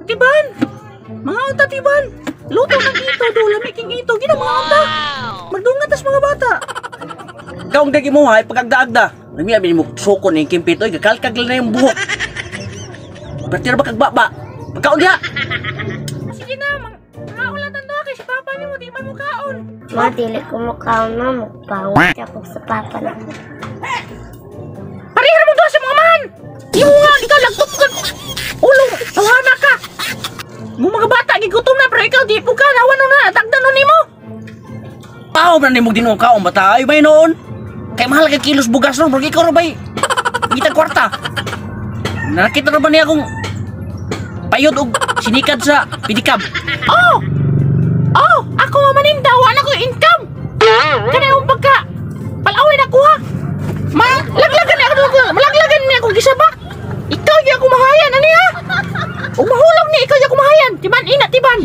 Tiban! Mga unta, tiban! Luto ng ito, do, lami king ito, gina mga unta! Magdungan tas mga bata! Kaong dagi mo ha, pagagda-agda. Namiya mo suko ni kimpit oy, gakalkag na yung buhok. Pertira ba kag baba? Pagkaon diha. Sige na, mga ulan tando kay si papa nimo di man mo kaon. Ma, dili ko mukhaon, ma. Magpawat ako sa papa na ko. Pareha mo doon sa mga man! Imo nga, ikaw lagtok ka! Ulo, tawhana ka! Mo mga bata, gigutom na, pero ikaw di po ka, nawan na, dagdan nun nimo! Pao man nimo dinuong kaon bata ay bay noon. Kay mahal kay kilos bugas ron, bro ikaw ra bay. Ngitag kwarta. Nakita ra ba niya akong payod og sinikad sa pidikab? Oh! Oh! Ako nga maninda, wala ko income! Kana yung pagka, palawin ako ha! Malaglagan niya ako, malaglagan niya ako gisabak! Ikaw yung ako mahayan, ano ha? Ug mahulog ni ikaw yung ako mahayan! Tiban, ina, tiban!